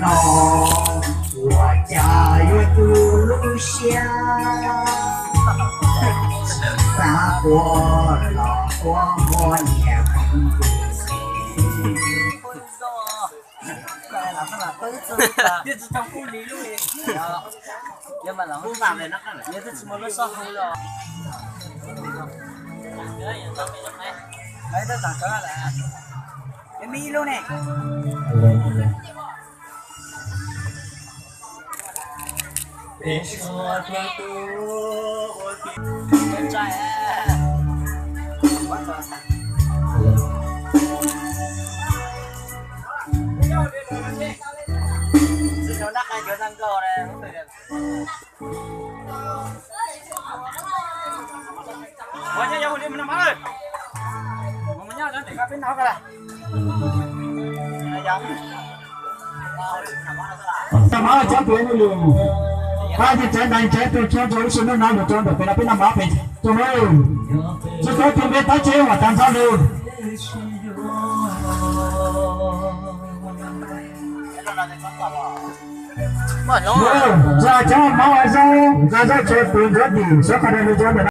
no, ua cas yuav tu lub siab, xav ua los ua ua nyias. Tam mab cov pem no lus, pab tsev ntaiv tsev tus tso rau ib sim neej no lus rau ntawm pem no peb noj mov pem tus no. Tsis tau tus npe tab tsev uas tag nrho lus. Zaj cov mov ua zaub, zaj zaub tso pem ntsuav dim, sab qhov dai lus rau ntawm no.